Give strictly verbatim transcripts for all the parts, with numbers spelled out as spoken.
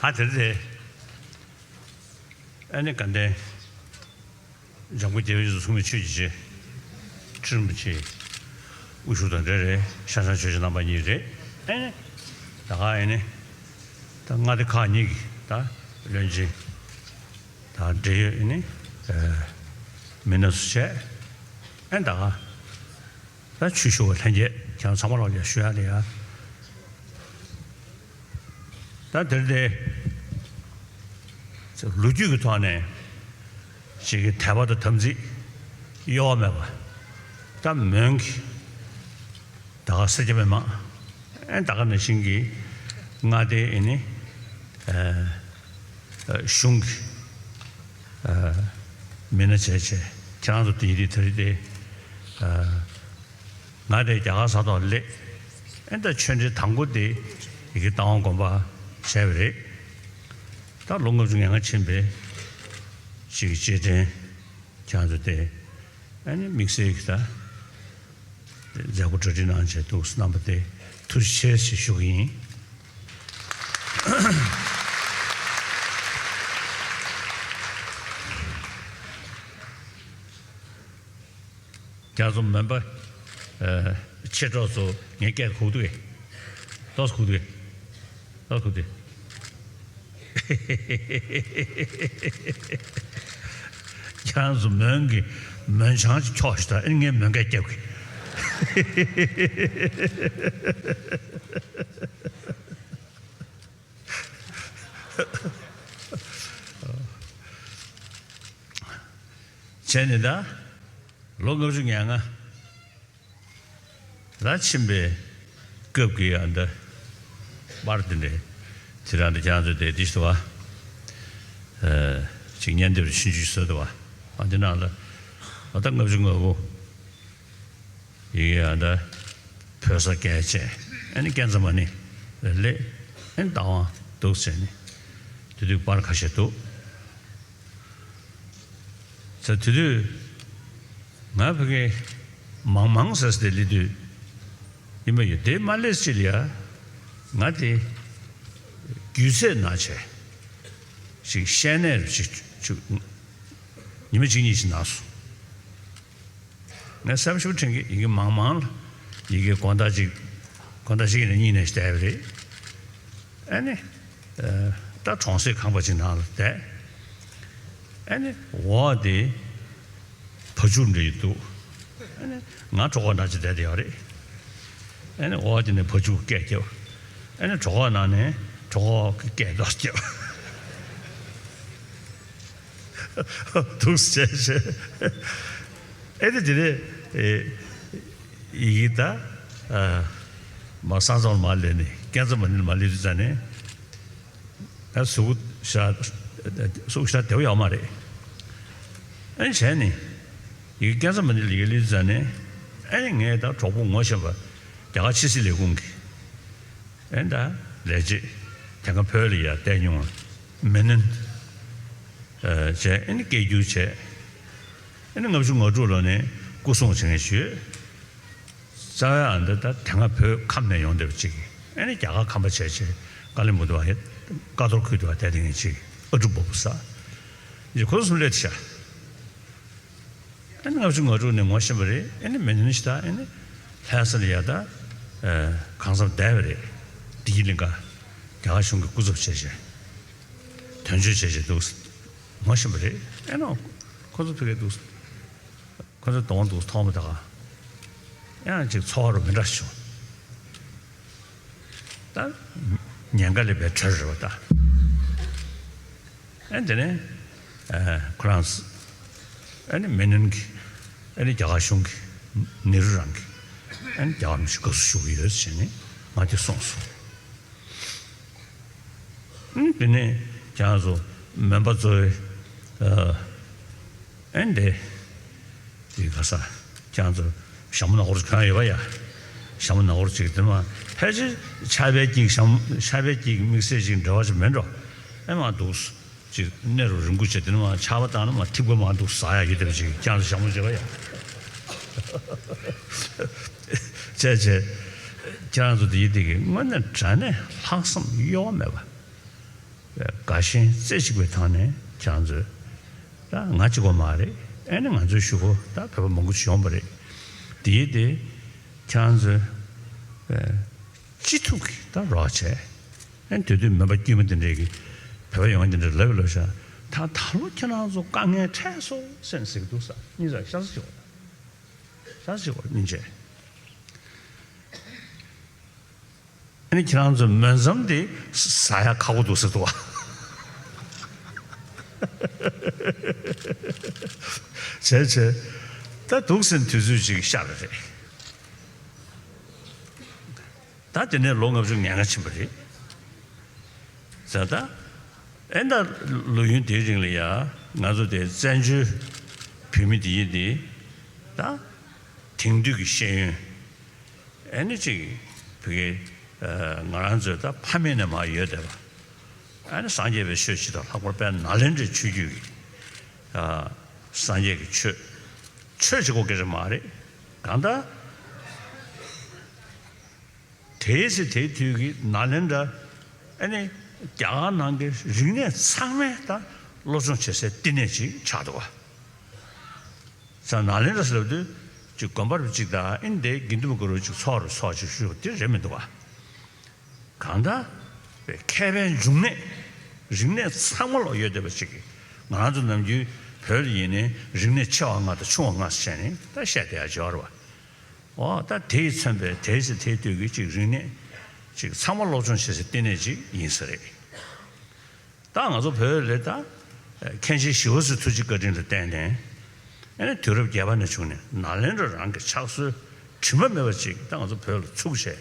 ཨ་དེར་དེ། ཨ་ནི་དགའ་ལྡན་འཇམ་མགོན་རྒྱལ་བའི་རྗེས་སུ་མཚུངས་མེད་ཆོས་ཀྱི་རྗེ། ཁྲི་རིན་པོ་ཆེ་དབུ་བཞུགས་དང་འབྲེལ་རེད། ཤར་བྱང་ཆོས་ཀྱི་རྣམ་པ་གཉིས་རེད། ཨ་ནི་ད་ག་ཨ་ནི་ད་མངའ་སྡེ་ཁག་གཉིས་ཀྱི་ད་བློན་ཆེན་དང་འབྲེལ་ཡོད་ཨ་ནི་མི་སྣ་ཚོ་བྱས། ཨ་ནི་ད་ག་ད་ཆོས་ཞུ་བ་ལྷན་རྒྱས་ཁྱེད་རང་ཚང་མ་ལ་ཡ་ཞུ་ཡ་ལ་ཡ། ད་དེར་དེ་ལོ་རྒྱུས་ཀྱི་ཐོག་ནས་ཅིག་གི་དད་པ་དང་དམ་ཚིག་གཡོ་བ་མེད་པ། ད་མོན་གྱི་ད་ག་སེར་སྐྱ་མི་མང་ཨེ་ད་ག་ནང་བཞིན་གྱི་མངའ་སྡེ་ཨེ་ནི་ཨ་ཨ་གཞུང་གི་ཨ་མི་སྣ་བྱས་བྱས་ཁྱེད་རང་ཚོ་དེ་ཡི་དེ་དེ་རིང་དེ་ཨ། ང་དེ་རྒྱ་གར་ས་ཐོག་སླེབས། ཨེ་ད་ཆོས་འབྲེལ་དང་པོ་དེ་ཡི་གེ་རྟ་དབང་དགོན་པ་བྱས་པ་རེད། ད་ལོ་ལྔ་བཅུ་ང་ལྔ་ཕྱིན་པའི་ཅིག་རྗེས་དྲན་ཁྱེད་ཚོ་དེ་ཨ་ནི་དམིགས་བསལ་གྱི་ད་མཛད་སྒོ་གྲ་སྒྲིག་གནང་བྱས་འདུག་རྣམ་པ་དེ་ཐུགས་རྗེ་ཆེ་ཞེས་ཞུ་གི་ཡིན། རྒྱ་མཚོ་མོན་པ། ཨ། མཆེད་གྲོགས་ཚོ་ངའི་སྐད་གུག་འདུག་གས། ཏོག་ཙམ་གུག་འདུག་གས། ཏོག་ཙམ་གུག་འདུག་གས། རྒྱ་མཚོ་མོན་གྱི་མོན་ཆང་ཅིག་འཁྱོག་ཞིག་དང་ཨེ་ངས་མོན་སྐད་རྒྱབ་གི། བྱས་ནས་ད་ལོ་ལྔ་བཅུ་ང་ལྔ་ལ་ཕྱིན་པའི་སྐབས་ཀྱི་ཨ་འདི་པར་འདི་འདྲ་དེ་རང་འདི་ཁྱེད་ཚོ་དེ་འདི་ཞིག་འདུག་བ། ཨ་ཅིག་བརྙན་དེབ་ཆུང་ཆུང་བཟོས་འདུག་བ། ཨ་འདི་ནང་ལ་ཨ་ད་ལྔ་བཅུ་ང་དགུ། ཡི་གེ་ཨ་ད་བོད་ས་སྐད་བྱས་ཨ་ནི་ཀན་ཛ་མ་ཎི་ལ་སླེབས། ཨ་ནི་རྟ་དབང་འདུག་ཟེར་ནས་དེ་དུས་པར་ཁ་ཤས་འདུག་ཟེར། དེ་དུས་ང་ཕ་གི་མང་མང་ཟེར་ཟེར་དེ་སླེབས་དུས་ཡིན་པ་ཡོད་དེ་མ་སླེབས་ཅི་ལ་ཡ། ང་དེ་རྒྱུས་ཚད་ན་བྱས་ཞིག་བཤད་ནས་ཞིག་ཉི་མ་གཅིག་གཉིས་ཤིག་ན་སོང་། ངས་སེམས་ཤུགས་དྲན་གི་ཡི་གེ་མང་མང་ལ་ཡི་གེ་དགོང་དག་ཅིག་དགོང་དག་ཅིག་ནས་གཉིས་ནས་བལྟས་པ་རེད། ཨ་ནི་ད་གྲོང་གསེབ་ཁང་པ་ཅིག་ནང་ལ་བསྡད། ཨ་ནི་འོག་དེ་བ་ཕྱུགས་འདྲ་ཡི་འདུག་ཨ་ནི་ང་གྲོད་ཁོག་ན་ཅིག་བསྡད་དེ་ཡོད་རེད། ཨ་ནི་འོག་དེ་ནས་བ་ཕྱུགས་སྐད་རྒྱབ། ཨ་ནི་གྲོད་ཁོག་ནང་ནས་གྲོད་ཁོག་གི་སྐད་ཏོག་རྒྱབ། འདུག་བྱས་བྱས། ཨེ་དེ་དེ་རེད། ཨེ་ཡི་གེ་ད་ཨ་མ་ས་མཚམས་ལ་མ་སླེབས་ནས་ཀན་ཛ་མ་ཎི་ལ་མ་སླེབས་དུས་ཙ་ནས་ཨ་གཟུགས་ཤ་གཟུགས་ཤ་བདེ་བོ་ཡོད་མ་རེད། ཨ་ནི་བྱས་ནས་ཡི་གེ་ཀན་ཛ་མ་ཎི་ལ་ཡི་གེ་སླེབས་དུས་ཙ་ནས་ཨ་ནི་ངས་ད་གྲོགས་པོ་ངོ་ཤེས་པ་རྒྱ་གར་ཕྱི་སྲིད་ལས་ཁུངས་ཀྱི་ཨེ་ད་ལས་བྱེད་དེ་སྔ་བོད་ལ་ཡར་བསྡད་མྱོང་བ་མི་ནན་བྱས་ཨེ་ནི་སྐད་སྒྱུར་བྱས། ཨེ་ནི་ལྔ་བཅུ་ང་དྲུག་ལོ་ནས་སྐུ་སྲུང་བྱེད་མཁན་ཞིག་ཡོད། རྩ་བའི་ཨ་འདི་ད་དེ་སྔ་བོད་ཁམས་ནས་ཡོང་བསྡད་པ་ཅིག་ཨེ་ནི་རྒྱ་གར་ཁམས་པ་བྱས་བྱས་ཀ་ལི་མུ་དུ་བ་ཀ་ཐོར་ཁུལ་དུ་བ་བསྡད་དེ་ངེད་ཅིག་ཨ་ཀྲུག་བོ་བུ་ས་ཡི་ཁོ་སུམ་ལས་ཤ། ཨེ་ནི་ལྔ་བཅུ་ང་དྲུག་ནས་ངོ་ཤེས་པ་རེད། ཨེ་ནི་མི་ནན་ཤི་ད་ཨེ་ནི་ལྷ་ས་ལ་ཡ་ད་གང་འཚམ་བསྡད་པ་རེད། བདེ་སྐྱིད་གླིང་ག་རྒྱ་གར་གཞུང་གི་སྐུ་ཚབ་བྱས་བྱས་དོན་གཅོད་བྱས་བྱས་འདུག་ངོ་ཤེས་པ་རེད། ཨེ་ནི་ཁོ་ཚོ་ཕ་གིར་འདུག་ཁོ་ཚོ་གདོང་འདུག་མཐོང་མ་ཐག་ཡང་ཅིག་ཚོར་བ་མི་འདྲ་བྱུང་། ད་ཉེན་ཁ་ལས་པའི་གྲལ་རེད་བ་ད། ཨ་དེ་ནས་ཨ་ཁོ་རང་ཨ་ནི་མི་ནན་གྱི་ཨ་ནི་རྒྱ་གར་གཞུང་གི་ནེ་རུ་རང་གི་ཨ་ནི་རྒྱ་གར་མི་ཞིག་དགའ་བསུ་ཞུ་གི་ཡོད་ཟེར་ནས་ང་དེ་གསུངས་སོང་། ཨ་དེ་ནས་ཁྱེད་རང་ཚོ་མོན་པ་ཚོའི་ཨ་ཨེ་འདི། དེ་ག་ས། ཁྱེད་ཚོ་ཞྭ་མོ་ནག་པོ་གྱོན་ཡོད་པ་ཡ། ཞྭ་མོ་ནག་པོ་ཅིག་དེ་མ་ཕལ་ཆེར་ཆར་པའི་སྐྱིག་ཞྭ་མོ་ཆར་པའི་སྐྱིག་དམིགས་བསལ་ཅིག་འབྲེལ་བ་ཅིག་མེད་འགྲོ། ཨེ་མ་འདུག་ཅིག་གནས་རུ་རིང་པོ་བྱས་དེ་མ་ཆར་པ་བཏང་ན་མ་ཐིགས་པ་མ་འདུག་ཟ་ཡ་ཡོད་དེ་བ་ཅིག་ཁྱེད་ཚོ་ཞྭ་མོ་བྱས་པ་ཡ། བྱས་བྱས། ཁྱེད་ཚོ་དེ་ཡི་དེ་གི་དངོས་གནས་དྲང་གནས་ལྷག་བསམ་གཡོ་བ་མེད་པ། དགའ་ཞེན་རྩེ་གཅིག་པའི་ཐོག་ནས་ཁྱེད་རང་ཚོས། ད་ང་གཅིག་པོ་མ་རེད། ཨེ་ནི་ང་ཚོའི་གཞུག་གུ་ད་བོད་པ་མང་པོ་ཞིག་ཡོང་པ་རེད། དེ་ཡིན་དེ་ཁྱེད་རང་ཚོས་ཅི་ཐུབ་ཀྱིས་ད་རོགས་བྱས། ཨེ་ནི་དེ་དུས་མོན་པ་དཀྱུས་མ་དེ་འདྲས་ཀྱིས་བོད་པ་ཡོང་མཁན་དེ་འདྲས་ལབ་ལབ་ཤག་ད་ད་ལོ་ཁྱེད་རང་ཚོ་དཀའ་ངལ་འཕྲད་སོང་ཟེར་ནས་ཟེར་གྱི་འདུག་ས། སྙིང་རྗེ་ཤ་ཚ་ཞིག་བ། ཤ་ཚ་ཞིག་བ་སྙིང་རྗེ། ཨ་ནི་ཁྱེད་རང་ཚོ་མོན་ཟམ་དེ་ཟ་ཡ་ཁག་པོ་འདུག་ཟེར་འདུག་བ། བྱས་བྱས། ད་འདུག་ཟེར་དུས་ཚོད་ཅིག་ཤར་བ་རེད། ད་དེ་ནས་ལོ་ལྔ་བཅུ་ང་ལྔ་ཕྱིན་པ་རེད། ཟེར་ད། ཨེ་ད་ལོ་ཡུན་དེའི་རིང་ལ་ཡ་ང་ཚོ་དེ་བཙན་བྱོལ་བོད་མི་དེ་ཡིན་དེ། ད་དེང་དུས་ཀྱི་ཤེས་ཡོན། ཨེ་ནི་ཅིག་བོད་ཀྱི་ང་རང་ཚོའི་ད་ཕ་མེས་ནས་མར་ཡོད་བསྡད་པ། ཨེ་ནི་སངས་རྒྱས་པའི་ཆོས་སྤྱི་དང་ལྷག་པར་དཔལ་ནཱ་ལེནྡྲའི་ཆོས་བརྒྱུད་ཀྱི་སངས་རྒྱས་ཀྱི་ཆོས། ཆོས་གཅིག་པོ་སྐད་ཆ་མ་རེད། གང་ལྟར། དེའི་ཚེ་དེའི་དུས་ཀྱི་ནཱ་ལེནྡྲ། ཨ་ནི་རྒྱ་གར་ནང་གི་རིག་གནས་ཚང་མའི་ད་སློབ་སྦྱོང་བྱེད་སའི་བསྟི་གནས་ཅིག་ཆགས་འདུག་བ། ས་ནཱ་ལེནྡྲ་ཟེར་ལབ་དུས་ཅིག་དགོན་པ་རུ་གཅིག་དང་ཨ་ནི་དེ་དགེ་འདུན་པ་གུ་རུ་གཅིག་ཚོགས་རུ་ཚོགས་ཅིག་ཞུ་དེ་རེད་མི་འདུག་བ། གང་ལྟར། མཁས་པའི་འབྱུང་གནས། རིག་གནས་ཚང་མ་ལོག་ཡོད་བསྡད་པ་ཅིག་གིས་ང་རང་ཚོ་ནམ་རྒྱུན་བོད་ལ་ཡིན་ནའི་རིག་གནས་ཆེ་བ་ལྔ་དང་ཆུང་བ་ལྔ་ཟེར་ནས་ད་བཤད་བསྡད་ཡ་ཅིག་ཡོད་རེད་བ། འོ་ད་དེས་མཚོན་པའི་དེའི་ཚེ་དེའི་དུས་ཀྱི་ཅིག་རིག་གནས་ཅིག་ཚང་མ་སློབ་སྦྱོང་བྱེད་སའི་བསྟི་གནས་ཅིག་ཡིན་ས་རེད། ད་ང་ཚོ་བོད་ལ་ད་མཁན་ཆེན་ཞི་བ་འཚོའི་ཐུགས་རྗེ་བཀའ་དྲིན་ལ་བརྟེན་ནས་ཨ་ནི་དུས་རབས་བརྒྱད་པ་ནས་བྱུང་ནས་ནཱ་ལེནྡྲ་རང་གི་ཕྱག་སྲོལ་དྲི་མ་མེད་པ་ཅིག་ད་ང་ཚོ་བོད་ལ་ཚུགས་བྱས་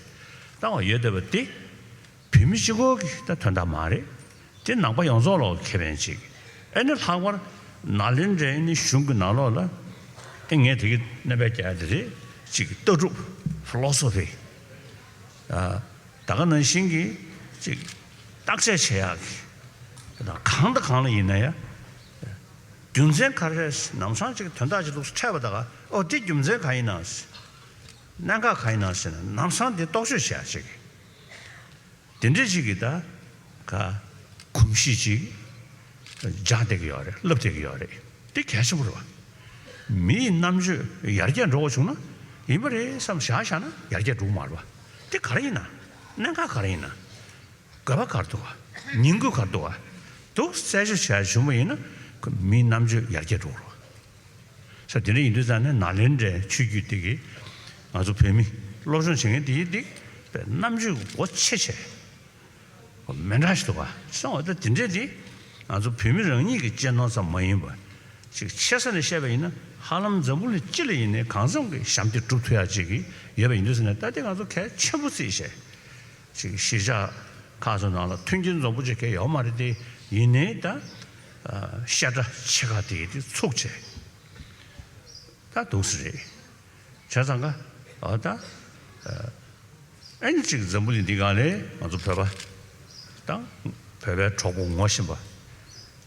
བཏང་བ་ཡོད་བསྡད་པ་འདི། བོད་མི་གཅིག་པོ་གི་ད་དོན་དག་མ་རེད། དེ་ནང་པ་ཡོངས་རྫོགས་ལོག་ཁེ་ཕན་ཅིག་ཨེ་ནི་ལྷག་པར་ནཱ་ལེནྡྲའི་ཨེ་ནི་གཞུང་གི་ནང་ལོགས་ལ་ཨེ་ངས་དེ་གི་གནོད་པ་རྒྱག་ཡ་དེ་རེད། ཅིག་ལྟ་གྲུབ་ཕི་ལོ་སོ་ཕི། ད་ག་ནང་བཞིན་གྱི་ཅིག་བརྟག་དཔྱད་བྱེད་ཡག་གི་གང་དང་གང་ལ་ཡིན་ན་ཡ། རྒྱུ་མཚན་ག་རེ་རེད། ལམ་སང་ཅིག་དོན་དག་ཅིག་འདུག་འཕྲད་པ་ད་ག་ཨོ་དེ་རྒྱུ་མཚན་ག་ཡིན་ན། གནད་འགག་ག་ཡིན་ན་ཟེར་ན་ལམ་སང་དེ་རྟོག་དཔྱོད་བྱེད་ཡག་ཅིག་དེ་འདྲས་ཅིག་གིས་ད་ག་གོམས་གཤིས་ཅིག་སྦྱངས་བསྡད་ཀྱི་ཡོད་རེད། བསླབ་བསྡད་ཀྱི་ཡོད་རེད། དེ་གལ་ཆེན་པོ་རེད་བ། མིའི་རྣམ་དཔྱོད་ཡར་རྒྱས་འགྲོ་བ་བྱུང་ན་ཡིན་པ་རེད་བསམ་བཞག་བཞག་ན་ཡར་རྒྱས་འགྲོ་གི་མ་རེད་བ། དེ་ག་རེ་ཡིན་ན། གནད་འགག་ག་རེ་ཡིན་ན། དགོས་པ་ག་རེ་འདུག་བ། ཉིང་དགོས་ག་རེ་འདུག་བ། དུ་རྩད་གཅོད་བྱས་བྱུང་བ་ཡིན་ན་ཁོ་མིའི་རྣམ་དཔྱོད་ཡར་རྒྱས་འགྲོ་གི་རེད་བ། ས་དེ་འདྲ་ཡིན་དུས་ཙང་ནས་ནཱ་ལེནྡྲའི་ཆོས་བརྒྱུད་འདི་གིས་ང་ཚོ་བོད་མི་སློབ་སྦྱོང་བྱེད་མཁན་འདི་ཡིན་འདི་རྣམ་དཔྱོད་སྒོ་ཕྱེ་བྱས། མི་འདྲ་ཞིག་འདུག་ག་སོང་བ་ད་དེ་འདྲས་འདི་ང་ཚོ་བོད་མི་རང་ཉིད་ཀྱི་གཅེས་ནོར་ཙམ་མ་ཡིན་པ་ཅིག་ཆེ་ས་ནས་བཤད་པ་ཡིན་ན་ཧ་ལམ་འཛམ་བུ་གླིང་སྤྱི་ལ་ཡིན་ནའི་གང་འཚམ་གྱི་ཞབས་འདེགས་སྒྲུབ་ཐུབ་ཡག་ཅིག་གི་ཡོད་པ་ཡིན་དུས་ཙང་ནས་ད་དེ་ང་ཚོ་གལ་ཆེན་པོ་བརྩིས་བྱས། ཅིག་གཞིས་ཆགས་ཁག་ཚོ་ནང་ལ་མཐུན་རྐྱེན་འཛོམས་པོ་ཅིག་གང་ཡོད་མ་རེད་དེ་ཡིན་ནའི་ད། བཤད་གྲྭ་ཆེ་ཁག་དེ་དེ་ཚུགས་བྱས། ད་འདུག་སེ་རེད། བྱས་ཙང་ཀ་ཨ་ད། ཨེ་ནི་ཅིག་འཛམ་བུ་གླིང་འདི་སྒང་ལས་ང་ཚོ་བོད་པ་དང་བོད་པའི་གྲོགས་པོ་ངོ་ཤེས་པ།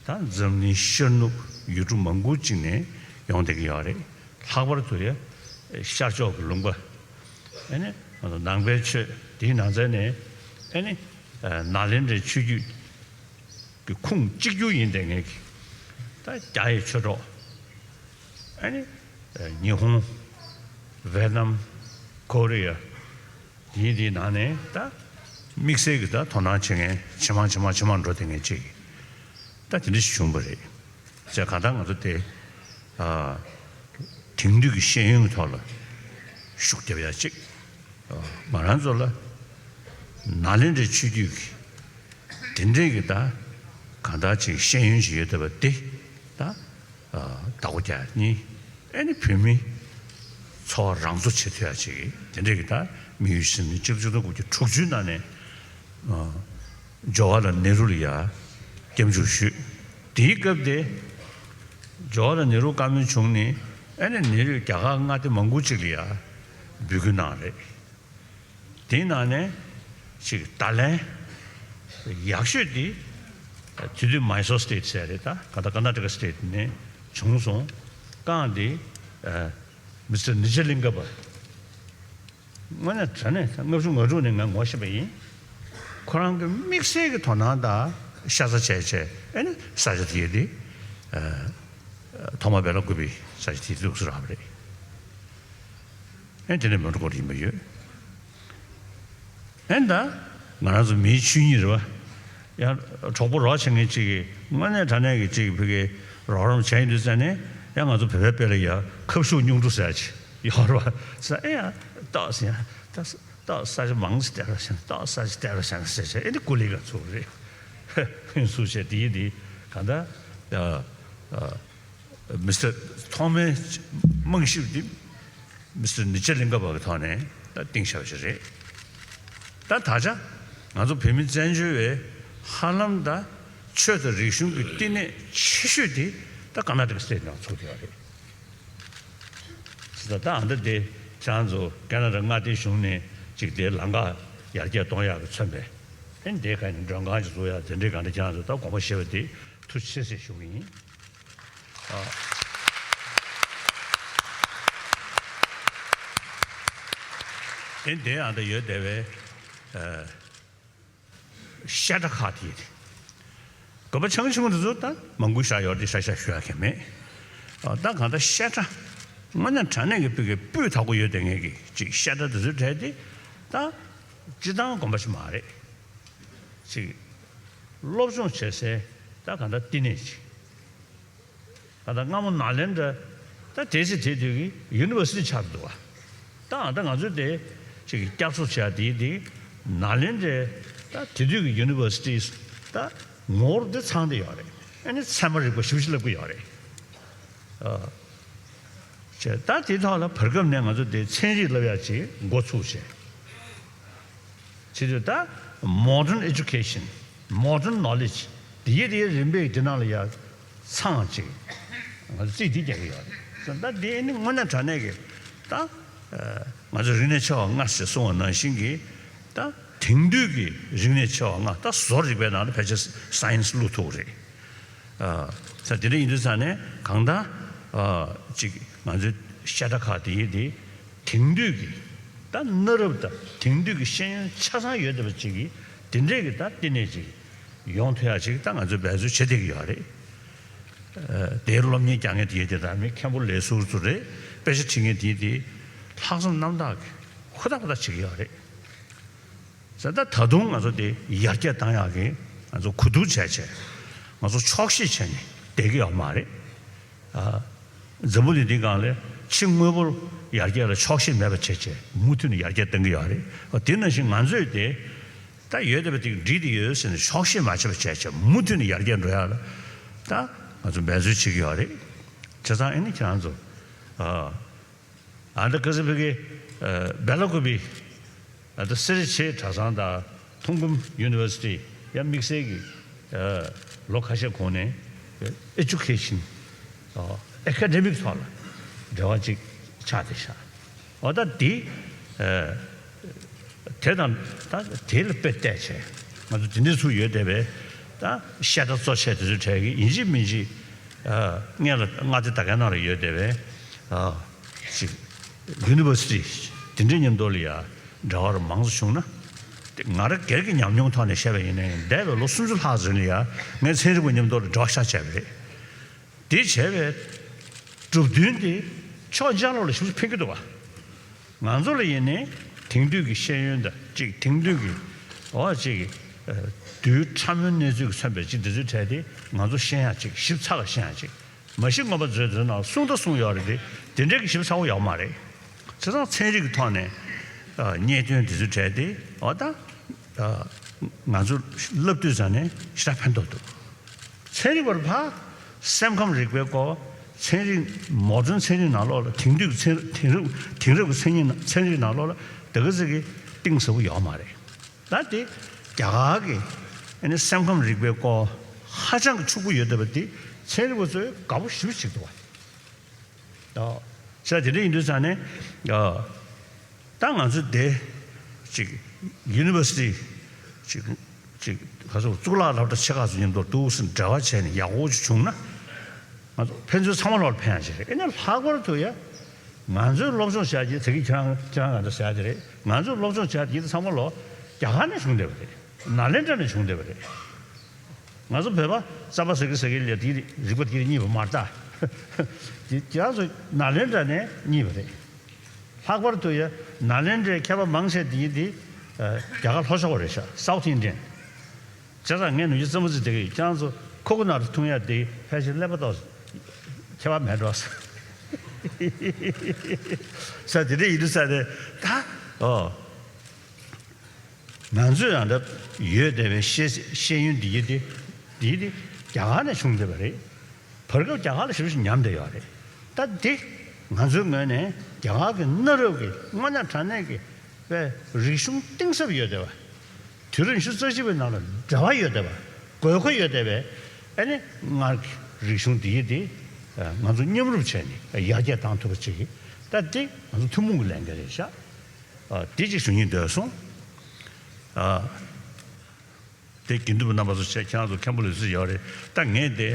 ད་འཛམ་གླིང་ཤར་ནུབ་ཡུལ་གྲུ་མང་པོ་ཅིག་ནས་ཡོང་བསྡད་ཀྱི་ཡོད་རེད། ལྷག་པར་དུ་ཡ་ཤར་ཕྱོགས་ཀྱི་ལུང་པ། ཨེ་ནི་ང་ཚོ་ནང་པའི་ཆོས་དེའི་ནང་ཚན་ནས་ཨེ་ནི་ནཱ་ལེནྡྲའི་ཆོས་བརྒྱུད་ཀྱི་ཁུངས་གཅིག་གྱུར་ཡིན་བསྡད་མཁན་གྱི་ད་རྒྱ་ཡི་ཆོས་གྲོགས། ཨ་ནི། ཉི་ཧོང་། ཝེ་ནམ། ཀོ་རི་ཡ། དེའི་དེའི་ནང་ནས་ད། དམིགས་བསལ་གྱི་ད་དོ་སྣང་བྱེད་མཁན་ཇེ་མང་ཇེ་མང་ཇེ་མང་འགྲོ་བསྡད་མཁན་ཅིག་ད་དེ་འདྲ་ཞིག་བྱུང་བ་རེད། བྱས་གང་ལྟར་ང་ཚོ་དེ། དེང་དུས་ཀྱི་ཤེས་ཡོན་གྱི་ཐོག་ལ་ཤུགས་རྒྱབ་ཡ་ཅིག་ང་རང་ཚོ་ལ་ནཱ་ལེནྡྲའི་ཆོས་བརྒྱུད་ཀྱི་དེ་འདྲའི་གི་ད་གང་ལྟར་ཅིག་ཤེས་ཡོན་ཞིག་ཡོད་བསྡད་པ་དེ་ད་བདག་པོ་རྒྱག་གཉིས་ཨེ་ནི་བོད་མི་འཚོ་བ་རང་གཙོ་བྱེད་ཐུབ་ཡ་ཅིག་དེ་འདྲའི་གི་ད་དམིགས་ཡུལ་ཞིག་ནི་གཅིག་སྟོང་དགུ་བརྒྱ་དྲུག་ཅུའི་ནང་ནས་ཇོ་ཝ་ལ་ནེ་རུ་ལ་ཡ་སྐྱབས་འཇུག་ཞུས། དེའི་སྐབས་དེ་ཇོ་ཝ་ལ་ནེ་རུ་བཀའ་མོལ་བྱུང་ནི་ཨེ་ནི་ནེ་རུས་རྒྱ་གར་མངའ་སྡེ་མང་པོ་ཅིག་ལ་ཡ་འབོད་སྐུལ་གནང་རེད། དེའི་ནང་ནས་ཅིག་ད་ལན་ཡག་ཤོས་དེ་དེ་དུས་མའི་སོར་སི་ཊེཊ་ཟེར་རེད། ད་ག་ད་ཀར་ནཱ་ཊ་ཀ་སི་ཊེཊ་ནས་བྱུང་སོང་། རྐང་དེ་མི་སི་ཊར་ནི་ཇ་ལིང་ག་པ། དངོས་གནས་དྲང་གནས་ལྔ་བཅུ་ང་དྲུག་ནས་ང་ངོ་ཤེས་པ་ཡིན། ཁོ་རང་གི་དམིགས་བསལ་གྱི་དོ་སྣང་དང་ ཤ་ཚ་བྱས་བྱས་ཨེ་ནི་ས་ཆ་དེ་དེ་ཐོག་མ་བེ་ལ་ཀུ་པི་ས་ཆ་དེ་ལུགས་སུ་རག་པ་རེད། ཨེ་དེ་ནས་མོན་གྷོ་ཡིན་པ་ཡོད། ཨེ་ད་ང་རང་ཚོ་མིའི་ཆོས་ཉིད་རེད་བ། ཡང་གྲོགས་པོ་རོགས་བྱེད་མཁན་གཅིག་གིས་དངོས་གནས་དྲང་གནས་ཀྱི་གཅིག་གིས་ཕ་གིའི་རོགས་རམ་བྱས་ཡིན་དུས་ཙང་ནས་ཡང་ང་ཚོ་བོད་པའི་དཔེ་ལ་ཡང་ཁབ་ཤུགས་སྙུང་འདྲུ་ཟེར་ཡ་ཅིག་ཡོད་རེད་བ། ས་ཨེ་ཡང་ཏོག་ཟེར་ཡང་ཏོག་ས་ཆ་མང་ཙམ་སྟེར་རོགས་བྱས་ན་ཏོག་ས་ཆ་སྟེར་རོགས་བྱས་ན་ཟེར་བྱས་ཨེ་ནི་ཀུ་ལི་ག་ཚུགས་རེད། ཧུན་སུར་བྱས་དེ་ཡིན་དེ་གང་ལྟར་མི་སི་ཊར་ཐོག་མའི་རྨང་གཞི་འདི་མི་སི་ཊར་ནི་ཅ་ལིང་ག་པ་གི་ཐོག་ནས་ད་བཏིང་བཞག་པ་ཞིག་རེད། ད་ད་ཆ་ང་ཚོ་བོད་མི་བཙན་བྱོལ་བའི་ཧ་ལམ་ད་ཆོས་དང་རིག་གཞུང་གི་བསྟི་གནས་ཆེ་ཤོས་དེ་ད་ཀར་ནཱ་ཊ་ཀ་སི་ཊེཊ་ནང་ཚུགས་བསྡད་ཡོད་རེད། ད་ད་ཨ་ད་དེ་ཁྱེད་རང་ཚོ་ཀར་ནཱ་ཊ་ཀ་མངའ་སྡེའི་གཞུང་ནས་ཅིག་དེ་ལམ་ཁ་ཡར་རྒྱས་གཏོང་ཡག་གི་མཚོན་པའི་ཨེ་འདྲའི་ག་ནས་མགྲོན་ཁང་ཅིག་བཟོ་ཡག་དེ་འདྲའི་ག་འདྲ་ཁྱེད་རང་ཚོ་ད་དགོངས་པ་བཞེས་པ་དེ་ཐུགས་རྗེ་ཆེ་ཞུ་གི་ཡིན། ཨ། དེ་འདྲའི་ཨ་ད་ཡོད་བསྡད་པའི་ཨ། བཤད་གྲྭ་ཁག་དེ་ཡིན། དགོན་པ་ཆུང་ཆུང་དེ་ཚོ་ད་མང་པོ་བཞག་ཡོད་དེ་ཤ་ཤ་ཞུ་ཡག་གི་མེད། ཨ་ད་གང་ལྟར་བཤད་གྲྭ་དངོས་གནས་དྲང་གནས་ཀྱི་སྤུས་ཀའི་སྤུས་དག་པོ་ཡོད་བསྡད་མཁན་གྱི་ཅིག་བཤད་གྲྭ་དེ་ཚོའི་གྲས་དེ་ད་སྤྱིར་བཏང་དགོན་པ་ཞིག་མ་རེད། ཅིག་སློབ་སྦྱོང་བྱེད་སའི་ད་གང་ལྟར་བསྟི་གནས་ཅིག་ད་ལྟ་སྔ་མོ་ནཱ་ལེནྡྲ་ད་དེ་ཚེ་དེ་དུས་ཀྱི་ཡུ་ནི་ཝར་སི་ཊི་ཆགས་འདུག་བ། ད་ཨ་ད་ང་ཚོས་དེ་ཅིག་བསྐྱར་གསོ་བྱས་དེ་དེ་ནཱ་ལེནྡྲའི་ད་དེ་དུས་ཀྱི་ཡུ་ནི་ཝར་སི་ཊི་ད་ངོ་བོ་འདི་ཚང་བསྡད་ཡོད་རེད། ཨ་ནི་ཚད་མ་རིག་པ་ཞིབ་ཞིབ་བསླབ་ཀྱི་ཡོད་རེད། ཨ་བྱས་ད་དེ་ཐོག་ལ་བར་སྐབས་ནས་ང་ཚོ་དེ་ཚན་རིག་བསླབ་ཡག་ཅིག་འགོ་ཚུགས་བྱས། བྱེད་དུས་ད་modern education, modern knowledge དེ་ཡི་དེ་རིམ་པས་དེ་ནང་ལ་ཡར་ཚང་ཅིག་ང་ཚོ་རྩིས་དེ་རྒྱག་གི་ཡོད་རེད། ད་དེ་ནི་དངོས་གནས་དྲང་གནས་ཀྱི་ད་ང་ཚོ་རིག་གནས་ཆེ་བ་ལྔ་ཞེས་གསུངས་པ་ནང་བཞིན་གྱི་ད་དེང་དུས་ཀྱི་རིག་གནས་ཆེ་བ་ལྔ་ད་བཟོ་རིག་པའི་ནང་ལ་ཕལ་ཆེར་science བླུག་ཐུབ་རེད། ས་དེ་འདྲ་ཡིན་དུས་ཙང་ནས་གང་ལྟར་ཅིག་ང་ཚོའི་བཤད་གྲྭ་ཁག་དེ་ཡི་དེ་དེང་དུས་ཀྱི་ད་གནའ་རབས་དང་དེང་དུས་ཀྱི་ཤེས་ཡོན་ཆ་ཚང་ཡོད་བསྡད་པ་ཅིག་གིས་དེ་འདྲས་ཀྱི་ད་བསྟི་གནས་ཅིག་ཡོང་ཐུབ་ཡག་ཅིག་ད་ང་ཚོས་འབད་རྩོལ་བྱེད་བསྡད་ཀྱི་ཡོད་རེད། དེའི་སློབ་གཉེར་རྒྱག་མཁན་དེ་ཡི་དེ་ད་མི་མཁན་པོ་ལས་ཟུར་ཚོ་རེད། དཔེ་ཆ་ཁྲིད་མཁན་དེ་ཡི་དེ་ལྷག་བསམ་རྣམ་དག་གིས་ཧུར་ཐག་ཧུར་ཐག་བྱེད་ཀྱི་ཡོད་རེད། ཟེར་ད་ད་དུང་ང་ཚོ་དེ་ཡར་རྒྱས་བཏང་ཡག་གི་ང་ཚོ་གོ་བསྡུར་བྱས་བྱས་ང་ཚོ་ཆོག་ཤེས་བྱས་ནས་བསྡད་ཀྱི་ཡོད་མ་རེད། ཨ། འཛམ་བུ་གླིང་འདིའི་སྒང་ལ་ཕྱི་དངོས་པོར་ཡར་རྒྱས་ལ་ཆོག་ཤེས་མེད་པ་བྱས་བྱས་མུ་མཐུད་ནས་ཡར་རྒྱས་གཏང་གི་ཡོད་རེད། ཨ་དེ་ནང་བཞིན་ང་ཚོས་དེ་ད་ཡོད་བསྡད་པ་དེ་འགྲིག་བསྡད་ཡོད་ཟེར་ནས་ཆོག་ཤེས་མ་བྱས་པ་བྱས་བྱས་མུ་མཐུད་ནས་ཡར་རྒྱས་འགྲོ་ཡག་ལ་ད་ང་ཚོ་འབད་རྩོལ་བྱེད་ཀྱི་ཡོད་རེད། བྱས་ཙང་ཨ་ནི་ཁྱེད་རང་ཚོ་ཨ། ཨ་ད་ཁ་སང་ཕ་གི་ཨ་སྦེ་ལ་ཀུ་པི་ཨ་ད་སེ་ར་བྱེས་གྲྭ་ཚང་དང་ཐུམ་ཁུམ་ཡུ་ནི་ཝར་སི་ཊི་ཡང་དམིགས་བསལ་གྱི་ཨ་ལོ་ཁ་ཤས་གོང་ནས་ཨེ་ཇུ་ཀེ་ཤན་ཨ་ཨེ་ཀ་ཌེ་མིག་ཐོག་ལ་འབྲེལ་བ་ཅིག་ཆགས་བསྡད་ཤག་འོ་ད་འདི་ཨ་དེ་དང་ད་དེ་ལ་དཔེ་བལྟས་བྱས་ང་ཚོ་དེ་འདྲ་ཚུར་ཡོད་བསྡད་པས་ད་བཤད་གྲྭ་གཙོ་ཆེ་དེ་ཚོའི་གྲས་ཀྱི་ཡིན་གཅིག་མིན་གཅིག་ཨ་སྔོན་ལ་མངའ་སྡེ་ད་གའི་ནང་ལ་ཡོད་བསྡད་པས་ཨ་ཅིག་ཡུ་ནི་ཝར་སི་ཊི་དེ་འདྲའི་མཉམ་དུ་ལ་ཡ་འབྲེལ་བ་རུ་མང་ཙམ་བྱུང་ན། དེ་ང་རང་སྒེར་གྱི་ཉམས་མྱོང་ཐོག་ནས་བཤད་པ་ཡིན་ན་ཡང་འདས་པའི་ལོ་སུམ་ཅུ་ལྷག་ཙམ་ལ་ཡ་ངས་ཚན་རིག་པ་མཉམ་དུ་ལ་འབྲེལ་བ་ཤར་བྱས་པ་རེད། དེ་བྱས་པའི་གྲུབ་དོན་དེ་ཕྱོགས་གཅིག་ལོགས་ལ་ཞིབ་ཕྲ་ཕན་གྱི་འདུག་བ། ང་ཚོ་ལ་ཡིན་ནའི་དེང་དུས་ཀྱི་ཤེས་ཡོན་དང་གཅིག་དེང་དུས་ཀྱི་འོ་གཅིག་གི་དུས་ཕྲ་མོའི་གནས་ཚུལ་གྱིས་མཚོན་པའི་གཅིག་འདི་ཚོའི་གྲས་དེ་ང་ཚོ་ཤེས་ཡག་ཅིག་ཞིབ་ཚགས་པ་ཤེས་ཡག་ཅིག་མ་གཞི་སྔོན་མ་མཛོད་དེ་ནང་གསུང་ད་གསུང་ཡོད་རེད་དེ་དེ་འདྲའི་གི་ཞིབ་ཚགས་པོ་ཡོད་མ་རེད། བྱས་ཙང་ཚན་རིག་གི་ཐོག་ནས་གཉེན་སྟོན་དེ་ཚོའི་གྲས་དེ་འོ་ད་ང་ཚོ་བསླབ་དུས་ཙང་ནས་ཞེ་དྲག་ཕན་ཐོགས་འདུག་ཚན་རིག་པར་ཕ་སེམས་ཁམས་རིག་པའི་སྐོར་ཚན་རིག་མོ་ཌན་ཚན་རིག་ནང་ལོགས་ལ་དེང་དུས་ཀྱི་ཚན་དེང་རབས་དེང་རབས་ཀྱི་ཚན་རིག་ཚན་རིག་ནང་ལོགས་ལ་དེ་ག་ཚོད་ཀྱི་གཏིང་ཟབ་པོ་ཡོད་མ་རེད། ད་དེ་རྒྱ་གར་གྱི་ཨ་ནི་སེམས་ཁམས་རིག་པའི་སྐོར་ཧ་ཅང་གི་ཕྱུག་པོ་ཡོད་བསྡད་པ་དེ་ཚན་རིག་པ་ཚོས་དགའ་པོ་ཞེ་པོ་བྱེད་འདུག་བ། ཨོ། ས་དེ་འདྲ་ཡིན་དུས་ཙང་ནས་ཨོ། ད་ང་ཚོ་དེ་ཅིག་ཡུ་ནི་ཝར་སི་ཊི་ཅིག་ཅིག་ག་ཚོད་གཙུག་ལག་སློབ་གྲྭ་ཆེ་ཁག་ཚོ་མཉམ་དུ་འདུག་སེ་འབྲེལ་བ་བྱས་ནས་ཡག་པོ་ཅིག་བྱུང་ན་ང་ཚོ་ཕན་ཚུན་ཚང་མ་ལོག་ཕན་ཡག་ཅིག་རེད། ཨེ་ན་ལྷག་པར་དུ་ཡ་ང་ཚོའི་སློབ་སྦྱོང་བྱ་རྒྱུ་དེ་གི་ཁྱེད་རང་ཁྱེད་རང་ང་ཚོ་ཟེར་ཡ་དེ་རེད། ང་ཚོའི་སློབ་སྦྱོང་བྱ་རྒྱུ་དེ་ཚང་མ་ལོག་རྒྱ་གར་ནས་བྱུང་བསྡད་པ་རེད། ནཱ་ལེནྡྲ་ནས་བྱུང་བསྡད་པ་རེད། ང་ཚོ་བོད་པ་རྩམ་པ་ཟ་གི་ཟ་གི་ལས་དེའི་རིག་པ་དེ་རྙེད་པ་མ་རེད་ད། དེ་ཁྱེད་རང་ཚོ་ནཱ་ལེནྡྲ་ནས་རྙེད་པ་རེད། ལྷག་པར་དུ་ཡ་ནཱ་ལེནྡྲའི་མཁས་པ་མང་ཆེ་དེ་ཡིན་དེ་རྒྱ་གར་ལྷོ་ཕྱོགས་པ་རེད་ཤག South Indian། བྱས་ཙང་ངས་ནུ་ཞོ་རྩེད་མོ་རྩེ་བསྡད་ཀྱི་ཡོད། ཁྱེད་རང་ཚོ་ཁོ་ཁོ་ནར་འཐུང་ཡ་དེ་ཕལ་ཆེར་ཀླད་པ་ཏོག་ཁྱད་པར་མེད་འགྲོ། ས་དེ་འདྲ་ཡིན་དུས་ས་དེ་ད་ཨོ། ང་ཚོས་ཡང་ད་ཡོད་བསྡད་པའི་ཤེས་ཤེས་ཡོན་འདི་ཡི་དེ་འདི་ཡི་དེ་རྒྱ་གར་ནས་བྱུང་བསྡད་པ་རེད། བར་སྐབས་རྒྱ་གར་ལ་ཞེ་པོ་ཞིག་ཉམས་བསྡད་ཡོད་རེད། ད་འདི་ང་ཚོའི་ངོས་ནས་རྒྱ་གར་གྱི་གནའ་རབས་ཀྱི་དངོས་གནས་དྲང་གནས་ཀྱི་པའི་རིག་གཞུང་གཏིང་ཟབ་ཡོད་བསྡད་པ། དུས་རབས་ཉི་ཤུ་རྩ་གཅིག་པའི་ནང་ལ་འབྲེལ་བ་ཡོད་བསྡད་པ། དགོས་མཁོ་ཡོད་བསྡད་པའི་ཨ་ནི་སྔར་གྱི་རིག་གཞུང་འདི་ཡི་དེ་ང་ཚོ་མཉམ་རུབ་བྱས་ནས་ཡར་རྒྱས་བཏང་ཐུབ་པ་ཅིག་ད་འདི་ང་ཚོ་ཐུན་མོང་གི་ལས་འགན་རེད་ཤག་ཨ། དེ་གཅིག་ཞུ་སྙིང་འདོད་སོང་། ཨ། དེ་དགེ་འདུན་པ་རྣམ་པ་ཚོ་བྱས་ཁྱེད་རང་ཚོ་མཁན་པོ་ལུས་རྩལ་ཡོད་རེད། ད་ངས་དེ་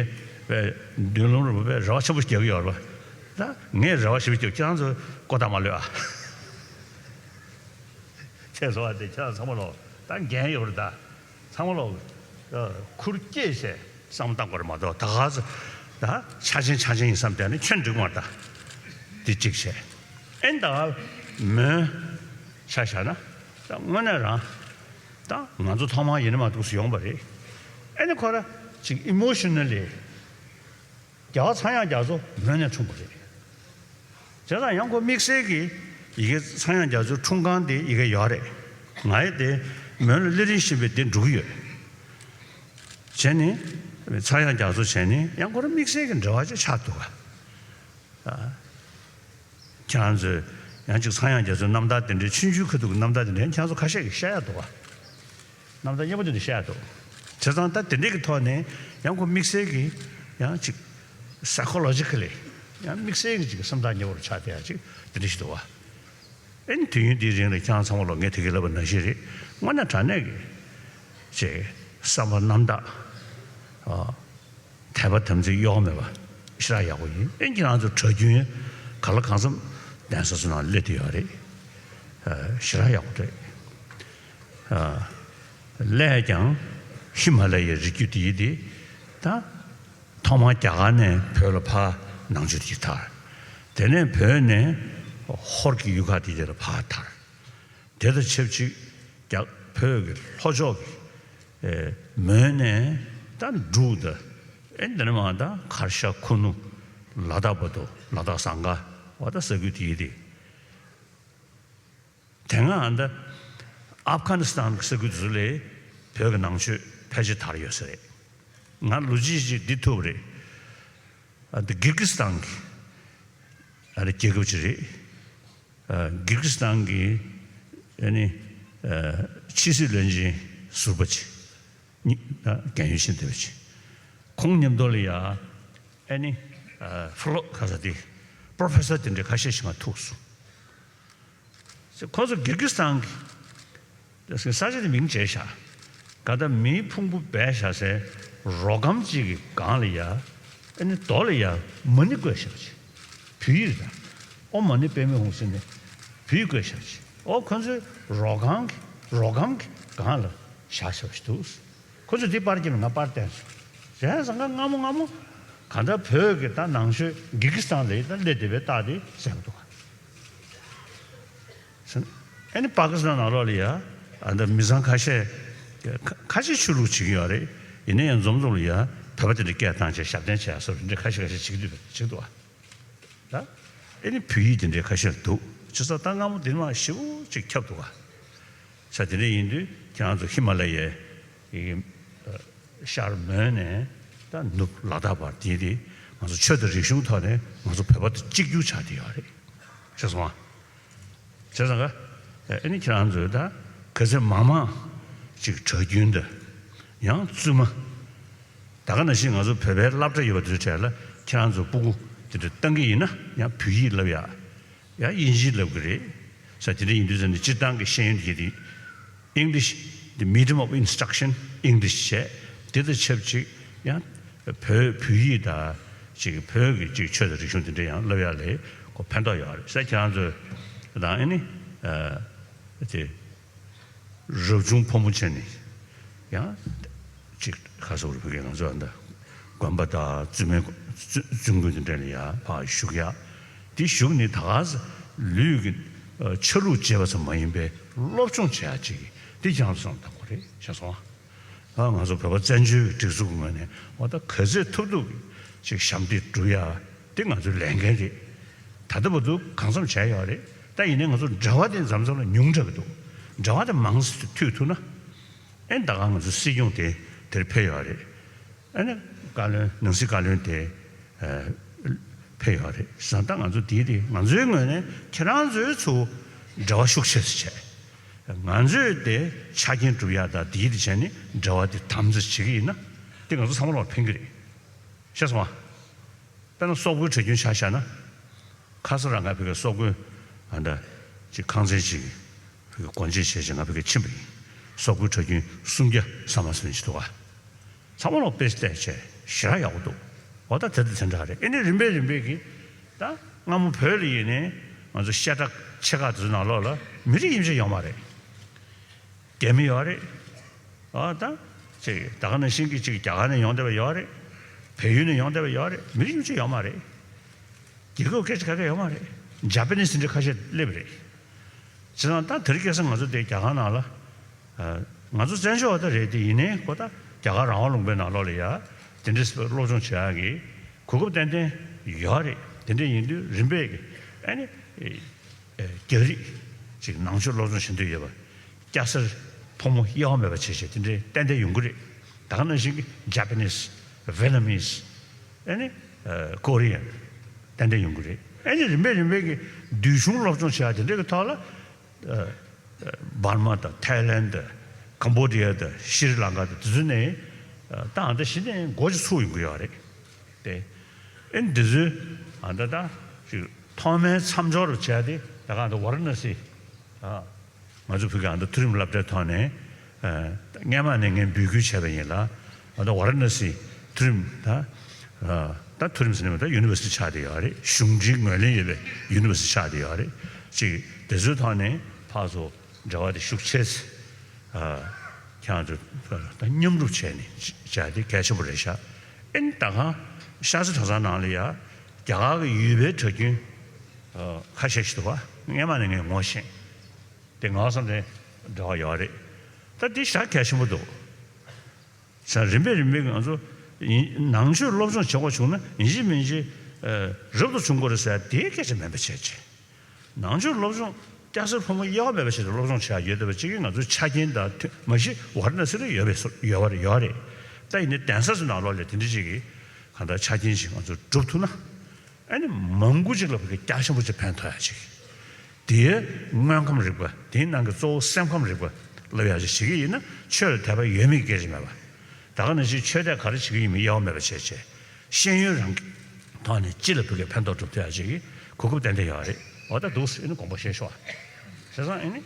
བས་མདུན་ལམ་རུ་བས་རེ་བ་ཆེན་པོ་རྒྱག་གི་ཡོད་རེད་པ། ད་ངས་རེ་བ་ཞེ་པོ་རྒྱབ། ཁྱེད་རང་ཚོ་ཀོ་ད་མ་ལོས་ཨ། ཁྱེད་ཚོ་བ་དེ་ཁྱེད་རང་ཚང་མ་ལོ་ད་འགན་ཡོད་རེད་ད། ཚང་མ་ལོ་ཁུར་སྐྱེས་བྱས་བསམ་བཏང་དགོས་རེད་མ་གཏོགས་ད་ག་ཚོད་ད་ཆ་ཆེན་ཆ་ཆེན་ཡིན་བསམ་བསྡད་ན་ཁྱོད་འགྲིག་མ་རེད་ད། དེ་གཅིག་བྱས། ཨེ་ད་མོན་ཆ་བཞག་ན་ད་དངོས་གནས་རང་ད་ང་ཚོ་ཐོག་མར་ཡིན་ན་མ་འདུག་སུ་ཡོང་པ་རེད། ཨེ་ནི་ཁོ་ར་ཅིག་ཨི་མོ་ཤི་ནལ་ལི་རྒྱལ་བ་ཚངས་དབྱངས་རྒྱ་མཚོ་མོན་ནས་འཁྲུངས་པ་རེད། བྱས་ཙང་ཡང་ཁོ་དམིགས་བསལ་གྱི་ཡི་གེ་ཚངས་དབྱངས་རྒྱ་མཚོའི་འཁྲུངས་ཁང་དེ་ཡི་གེ་ཡོད་རེད། ང་ཡི་དེ་མོན་ལ་སླེབས་རིམ་བཞིན་པའི་དེ་འགྲོ་གི་ཡོད། བྱས་ནས་ཚངས་དབྱངས་རྒྱ་མཚོ་བྱས་ནས་ཡང་ཁོ་ར་དམིགས་བསལ་གྱི་འབྲེལ་བ་ཅིག་ཆགས་འདུག་ག་ཁྱེད་རང་ཚོས་ཡང་ཅིག་ཚངས་དབྱངས་རྒྱ་མཚོའི་རྣམ་ཐར་དེ་འདྲའི་ཆུང་ཆུང་ཁ་ཐུག་གི་རྣམ་ཐར་དེ་འདྲའི་ཁྱེད་རང་ཚོ་ཁ་ཤས་ཀྱིས་བཤད་ཡ་འདུག་ག་རྣམ་ཐར་སྙན་པོ་དེ་འདྲ་བཤད་ཡ་འདུག་བྱས་ཙང་ད་དེ་འདྲའི་གི་ཐོག་ནས་ཡང་ཁོ་དམིགས་བསལ་གྱི་ཡང་ཅིག་psychologically ཡང་དམིགས་བསལ་གྱི་ཅིག་བསམ་བཏང་སྙོམས་པོར་ཆགས་བསྡད་ཡ་ཅིག་དེ་འདྲ་ཞིག་འདུག་ག་ཨེ་ནི་དུས་ཡུན་འདིའི་རིང་ལ་ཁྱེད་རང་ཚང་མ་ལོ་ངས་དེ་གི་ལབ་པ་ནང་བཞིན་རེད། དངོས་གནས་དྲང་གནས་ཀྱི་ཅིག་བསམ་པ་རྣམ་དག་ཨ། དད་པ་དམ་ཚིག་གཡོ་བ་མེད་པ་ཞེ་དྲག་ཡག་པོ་ཡིན། ཨེ་ཁྱེད་རང་ཚོ་གྲྭ་རྒྱུན་ག་ལ་གང་འཚམ་གདན་ས་ཚོ་ནང་སླེབས་བསྡད་ཡོད་རེད། ཨ། ཞེ་དྲག་ཡག་པོ་རེད། ཨ། སླད་ཀྱང་ཧི་མ་ལ་ཡའི་རི་རྒྱུད་འདི་ཡི་དེ་ད་ཐོག་མར་རྒྱ་གར་ནས་བོད་ལ་ཕར་ནང་ཆོས་དེ་དར། དེ་ནས་བོད་ནས་ཧོར་གྱི་ཡུལ་ཁག་དེ་དེ་ལ་ཕར་དར། དེ་དང་ཆབས་ཅིག་རྒྱ་བོད་ཀྱི་ལྷོ་ཕྱོགས་ཀྱི་ཨེ་མོན་ནས་ད་འབྲུག་དང་ཨེ་འདི་ནས་མར་ད་གར་ཤ་ཁུ་ནུ་ལ་དྭགས་བར་དུ་ལ་དྭགས་ཟངས་དཀར་བ་ད་ས་ཁུལ་དེ་ཡི་དེ། དེ་སྔ་ཨ་ད་ཨབ་གྷ་ནི་སི་ཐན་གྱི་ས་ཁུལ་དེ་ཚོ་ལས་བོད་ཀྱི་ནང་ཆོས་ཕལ་ཆེར་དར་ཡོད་ས་རེད། ང་ལོ་རྒྱུས་ཅིག་འདི་ཐུབ་རེད། ཨ་འདི་གིར་གི་སི་ཐན་གྱི་ཨ་རེ་རྒྱལ་ཁབ་ཅིག་རེད། ཨ། གིར་གི་སི་ཐན་གྱི་ཨ་ནི་ཨ་ཕྱི་སྲིད་བློན་ཆེན་ཟུར་པ་ཅིག་ཉི་ཨ་རྒན་ཡོལ་ཕྱིན་བསྡད་པ་ཅིག་ཁོང་མཉམ་དུ་ལ་ཡ་ཨ་ནི་ཨ་ཕི་ལོ་ག་ས་དེ་པོ་རོ་ཕེ་སར་དེ་འདྲ་ཁ་ཤས་ཤིག་མར་ཐུག་སོང་། ཁོ་ཚོ་གིར་གི་སི་ཐན་གྱི་ས་ཆ་དེ་མིང་བརྗེས་ཤག་ག་ད་མིའི་ཕུང་པོ་སྦས་བཞག་སའི་རོ་སྒམ་གཅིག་གི་སྒང་ལ་ཡ། ཨ་ནི་རྡོ་ལ་ཡ་མ་ཎི་བརྐོས་བཞག་ཅིག་བོད་ཡིག་རེད་ད། ཨོཾ་མ་ཎི་པདྨེ་ཧཱུྃ་ཟེར་ནས་བོད་ཡིག་བརྐོས་བཞག་ཅིག་ཨོ་ཁོ་ཚོའི་རོ་སྒམ་གྱི་རོ་སྒམ་གྱི་སྒང་ལ་བཞག་བཞག་ཅིག་འདུག་ཁོ་ཚོས་འདི་པར་བརྒྱབ་ནས་ང་པར་བསྟན་སོང་། གཞན་སང་ག་སྔ་མོ་སྔ་མོ་ག་ད་བོད་ཀྱི་ད་ནང་ཆོས་གིར་གི་སི་ཐན་ལ་ཡ་ད་སླེབས་བསྡད་པའི་རྟགས་དེ་གསལ་པོ་འདུག་ག་ཨ་ནི་པ་ཀི་སི་ཐན་ནང་ལོགས་ལ་ཡ་ཨ་ད་མི་ཚང་ཁ་ཤས་ཁ་ཁ་ཤས་ཆོས་ལུགས་བྱེད་ཀྱི་ཡོད་རེད། ཡིན་ན་ཡང་འཛོམས་འཛོམས་ལ་ཡ་བོད་པ་དེ་འདྲ་སྐད་བཏང་བྱས་ཞབས་བརྟན་བྱས་སོགས་འདི་འདྲ་ཁ་ཤས་ཁ་ཤས་བྱེད་ཀྱི་འདུག་བྱེད་ཀྱི་འདུག་ཨ། ད་ཨ་ནི་བོད་ཡིག་དེ་འདྲའི་ཁ་ཤས་འདུག་བྱས་ཙང་ད་སྔ་མོ་དེ་མ་ཞེ་པོ་ཅིག་ཁྱབ་འདུག་ག་ས་དེ་འདྲ་ཡིན་དུས་ཁྱེད་རང་ཚོ་ཧི་མ་ལ་ཡའི་ཤར་མོན་ནས་ད་ནུབ་ལ་དྭགས་བར་དེ་དེ་ང་ཚོ་ཆོས་དང་རིག་གཞུང་ཐོག་ནས་ང་ཚོ་བོད་པ་དང་གཅིག་གྱུར་ཆགས་བསྡད་ཡོད་རེད། ཤེས་སོང་ཨ། བྱས་ཙང་ཀ་ཨ་ནི་ཁྱེད་རང་ཚོས་ད་ག་ཚོད་མང་མང་ཅིག་གྲྭ་རྒྱུན་དང་ཡང་བཙུན་མ། ད་ག་ནང་བཞིན་ང་ཚོ་བོད་པའི་སློབ་གྲྭ་ཡོད་པ་དེ་ཚོའི་གྲས་ལ་ཁྱེད་རང་ཚོ་སྤུ་གུ་དེ་འདྲ་བཏང་གི་ཡིན་ན་ཡང་བོད་ཡིག་བསླབ་ཡ། ཡང་དབྱིན་ཇི་བསླབ་གི་རེད། ས་དེ་འདྲ་ཡིན་དུས་ཙམ་ནས་སྤྱིར་བཏང་གི་ཤེས་ཡོན་དེ་གི་དེ་English the medium of instruction English བྱས། དེ་དང་ཆབས་ཅིག་ཡང་བོད་བོད་ཡིག་དང་ཅིག་བོད་ཀྱི་ཅིག་ཆོས་དང་རིག་གཞུང་དེ་འདྲ་ཡང་བསླབ་ཡ་ལས་ཁོ་ཕན་ཐོགས་ཡོད་རེད་ས། ཁྱེད་རང་ཚོས་དང་ཨ་ནི་དེ་རབ་བྱུང་ཕོ་མོ་བྱས་ནས་ཡང་ཅིག་ ཁ་སོག་རུ་བོད་སྐད་ང་ཚོ་ཨ་འདྲ་དགོན་པ་དང་བཙུན་མའི་བཙུན་དགོན་དེ་འདྲ་ལ་ཡ་ཕར་བཞུགས་ཡ། དེ་བཞུགས་ནས་ད་ག་ས་ལུས་ཀྱི་ཆ་ལུགས་བརྗེས་པ་ཙམ་མ་ཡིན་པའི་སློབ་སྦྱོང་བྱེད་ཡ་ཅིག་དེ་ཀྱང་བསམ་བཏང་དགོས་རེད་ཤེས་སོང་ཨ། ང་ཚོ་བོད་པ་བཙན་བྱོལ་སྒྲིག་འཛུགས་ཀྱི་ངོས་ནས་འོ་ད་ག་ཚོད་ཐུབ་ཐུབ་ཅིག་ཞབས་འདེགས་སྒྲུབ་ཡ་དེ་ང་ཚོའི་ལས་འགན་རེད། ད་ལྟ་བར་དུ་གང་འཚམ་བྱས་ཡོད་རེད། ད་ཡིན་ནའི་ང་ཚོ་འབྲེལ་བ་དེ་མཚམས་མཚམས་ལ་ཉུང་དྲགས་ཀྱི་འདུག་འབྲེལ་བ་དེ་མང་ཙམ་མཐུད་ཐུབ་ན། ཨེ་ད་ག་ང་ཚོ་སྲིད་སྐྱོང་དེ་དེར་ཕེབས་ཡོད་རེད། ཨ་ནི་བཀའ་བློན་ནང་སྲིད་བཀའ་བློན་དེ་ཕེབས་ཡོད་རེད་བསམ། ད་ང་ཚོ་དེའི་དེ་ང་ཚོའི་ངོས་ནས་ཁྱེད་རང་ཚོའི་ཚུར་འབྲེལ་བ་ཤུགས་ཆེ་ཙམ་བྱས། ང་ཚོས་དེ་ཆ་རྐྱེན་སྒྲུབ་ཡག་དང་དེའི་དེ་བྱས་ནས་འབྲེལ་བ་དེ་དམ་འཛིན་བྱེད་ཀྱི་ཡིན་ན་དེ་ང་ཚོ་ཚང་མ་ལ་ཕན་གྱི་རེད། ཤེས་སོང་ང་། དཔེར་ན་སོག་པོའི་གྲྭ་རྒྱུན་ཆ་བཞག་ན། ཁ་སང་རང་ང་ཕ་གིར་སོག་པོའི་ཨ་འདྲ་ཅིག་ཁང་ཚན་ཅིག་ཕ་གིར་སྒོ་འབྱེད་བྱས་བྱས་ང་ཕ་གིར་ཕྱིན་པ་ཡིན། སོག་པོའི་གྲྭ་རྒྱུན་སུམ་བརྒྱ་ས་མ་ཟིན་ཅིག་འདུག་ག་ཚང་མ་ལོག་དཔེ་བལྟས་བྱས་ཞེ་དྲག་ཡག་པོ་འདུག་འོ་ད་དེ་དང་དེ་འདྲ་རེད། ཨེ་ནི་རིམ་པས་རིམ་པས་ཀྱིས་ད་སྔ་མོ་བོད་ལ་ཡིན་ནའི་ང་ཚོ་བཤད་གྲྭ་ཆེ་ཁག་དེ་ཚོའི་ནང་ལོགས་ལ་མི་རིགས་ཡིན་གཅིག་ཡོད་མ་རེད། རྒྱ་མི་ཡོད་རེད། ཨ་ད་ཅིག་ད་ག་ནང་བཞིན་གྱི་ཅིག་རྒྱ་གར་ནས་ཡོང་བསྡད་པ་ཡོད་རེད། བལ་ཡུལ་ནས་ཡོང་བསྡད་པ་ཡོད་རེད། མི་རིགས་ཡིན་གཅིག་ཡོད་མ་རེད། རྒྱལ་ཁབ་སྐད་ཆ་ག་གེ་ཡོད་མ་རེད། ཇ་པ་ནིས་དེ་འདྲ་ཁ་ཤས་སླེབས་རེད། བྱས་ཙང་ད་དེ་རིང་ཁ་སང་ང་ཚོ་དེ་རྒྱ་གར་ནང་ལ། ཨ། ང་ཚོ་བཙན་བྱོལ་བ་ད་རེད་དེ་ཡིན་ནའི་ཁོ་ད་རྒྱ་གར་རང་དབང་ལུང་པའི་ནང་ལོགས་ལ་ཡ་དེ་འདྲའི་སློབ་སྦྱོང་བྱེད་ཡག་གི་གོ་སྐབས་ཏན་ཏན་ཡོད་རེད། དེ་འདྲ་ཡིན་དུས་རིམ་པས་ཀྱི་ཨ་ནི་ཨེ་རྒྱ་རིགས་ཅིག་ནང་ཆོས་སློབ་སྦྱོང་བྱེད་འདོད་ཡོད་པ་སྐྱ་སེར་ཕོ་མོ་དབྱེ་བ་མེད་པ་བྱས་བྱས་དེ་འདྲའི་ཏན་ཏན་ཡོང་གི་རེད། ད་ག་ནང་བཞིན་གྱི་ཇ་པ་ནིས། ཝེ་ནམ་མིས། ཨ་ནི་ཨ་ཀོ་རི་ཡན་ཏན་ཏན་ཡོང་གི་རེད། ཨ་ནི་རིམ་པས་རིམ་པས་ཀྱི་འདུལ་གཞུང་སློབ་སྦྱོང་བྱེད་ཡག་དེ་འདྲ་གི་ཐོག་ལ། ཨ། ཨ། འབར་མ་དང་ཐའི་ལན་དང་ཀམ་བོ་ཌི་ཡ་དང་ཤྲི་ལང་ཀ་དང་དེ་ཚོ་ནས་ཨ་ད་ཨ་ད་གཞི་ནས་འགོ་ཅིག་ཚུགས་ཡོང་གི་ཡོད་རེད་དེ། ཨ་ནི་འདི་ཚོའི་ཨ་ད་ད་ཅིག་ཐོག་མའི་མཚམས་སྦྱོར་བྱས་ཏེ་ད་ག་ད་ཝ་ར་ཎ་སི། ཨ། ང་ཚོ་བོད་ཀྱི་ཨ་ད་མཐོ་རིམ་སློབ་གྲྭའི་ཐོག་ནས་ཨ་སྔས་མ་ནས་ངས་འབོད་སྐུལ་བྱས་པ་ཡིན་ལ། ཨ་ད་ཝ་ར་ཎ་སི་མཐོ་རིམ་ད་ཨ་ད་མཐོ་རིམ་ཟེར་ནས་མ་ད་ཡུ་ནི་ཝར་སི་ཊི་ཆགས་བསྡད་ཡོད་རེད། གཞུང་འབྲེལ་ངོས་ལེན་ཡོད་པའི་ཡུ་ནི་ཝར་སི་ཊི་ཆགས་བསྡད་ཡོད་རེད། ཅིག་དེ་ཚོའི་ཐོག་ནས་ཕར་ཚུར་འབྲེལ་བ་དེ་ཤུགས་ཆེ་ཙམ་ཨ་ཁྱེད་རང་ཚོ་ད་མཉམ་རུབ་བྱས་ནས་བྱས་ཏེ་གལ་ཆེན་པོ་རེད་ཤག་ཨེ་ནི་ད་ག་ཤར་རྩེ་གྲྭ་ཚང་ནང་ལ་ཡ་རྒྱ་གར་གྱི་ཡུལ་པའི་གྲྭ་རྒྱུན་ཨ་ཁ་ཤས་ཤིག་འདུག་ག་སྔས་མ་ནས་ངས་ངོ་ཤེས། དེ་ངའི་བསམ་ནས་འབྲེལ་བ་ཡོད་རེད། ད་འདི་ཞེ་དྲག་གལ་ཆེན་པོ་འདུག་ས་རིམ་པས་རིམ་པས་ང་ཚོ་ཡིན་ནང་ཆོས་སློབ་སྦྱོང་བྱེད་དགོས་བྱུང་ན་ཡིན་གཅིག་མིན་གཅིག་ཨ་རབ་ཏུ་བྱུང་དགོས་རེད་ཟེར་དེའི་སྐད་ཆ་མིན་པ་བྱས་བྱས། ནང་ཆོས་སློབ་སྦྱོང་སྐྱ་སེར་ཕོ་མོ་དབྱེ་བ་མེད་པ་བྱས་ཏེ་སློབ་སྦྱོང་བྱེད་ཡ་ཡོད་བསྡད་པ་གཅིག་གིས་ང་ཚོའི་ཆ་རྐྱེན་དང་མཐུན་མ་གཞི་ཝ་ར་ཎ་སི་ལ་ཡོད་པའི་སོ་ཡོད་པ་ཡོད་རེད། ད་ཡིན་ནའི་གདན་ས་ཚོའི་ནང་ལོགས་ལ་དེ་འདྲ་ཅིག་གིས་གང་ལྟར་ཆ་རྐྱེན་ཞིག་ང་ཚོས་སྒྲུབ་ཐུབ་ན། ཨ་ནི་མང་པོ་ཅིག་ལ་བོད་སྐད་རྒྱ་ཆེན་པོ་ཅིག་ཕན་ཐོགས་ཡ་ཅིག་དེའི་དངོས་ཁམས་རིག་པ་དེའི་ནང་གི་གཙོ་བོ་སེམས་ཁམས་རིག་པ་སློབ་ཡ་ཅིག་བྱེད་ཀྱི་ཡིན་ན་ཆོས་ལ་དད་པ་ཡོད་མེད་སྐད་ཆ་མེད་པ། ད་ག་ནང་བཞིན་ཆོས་དད་ག་རེ་བྱེད་ཀྱི་ཡིན་མིན་དབྱེ་བ་མེད་པ་བྱས་བྱས་ཤེས་ཡོན་རང་གི་ཐོག་ནས་སྤྱི་ལ་བོད་སྐད་ཕན་ཐོགས་སྒྲུབ་ཐུབ་ཡ་ཅིག་གི་གོ་སྐབས་ཏན་ཏན་ཡོད་རེད། འོ་ད་འདུག་ཨ་ནི་དགོངས་པ་བཞེས་ཤོག་བྱས་ཙང་ཨ་ནི།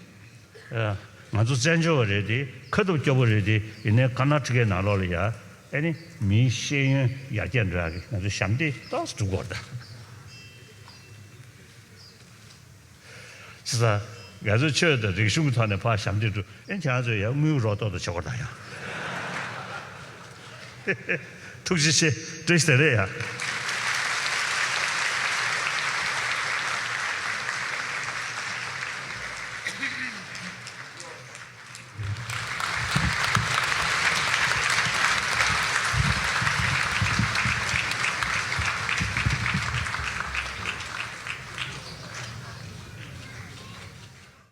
ཨ། ང་ཚོ་བཙན་བྱོལ་བ་རེད་དེ་ཁ་ཐུབ་སྐྱོ་པོ་རེད་དེ་ཡིན་ནའི་ཀར་ནཱ་ཊ་ཀའི་ནང་ལོགས་ལ་ཡ་ཨ་ནི་མིའི་ཤེས་ཡོན་ཡར་རྒྱས་འགྲོ་ཡག་གི་ང་ཚོ་ཞབས་འདེགས་ཏོག་ཙམ་སྒྲུབ་དགོས་རེད་ད། བྱས་ཙང་ང་ཚོ་ཆོས་དང་རིག་གཞུང་གི་ཐོག་ནས་ཕར་ཞབས་འདེགས་སྒྲུབ་ཨེ་ཁྱེད་རང་ཚོས་ཡ་དངུལ་རོགས་ཏོག་ཏོ་བྱེད་དགོས་ད་ཡ། ཐུགས་རྗེ་ཆེ། བཀྲ་ཤིས་བདེ་ལེགས་ཡ།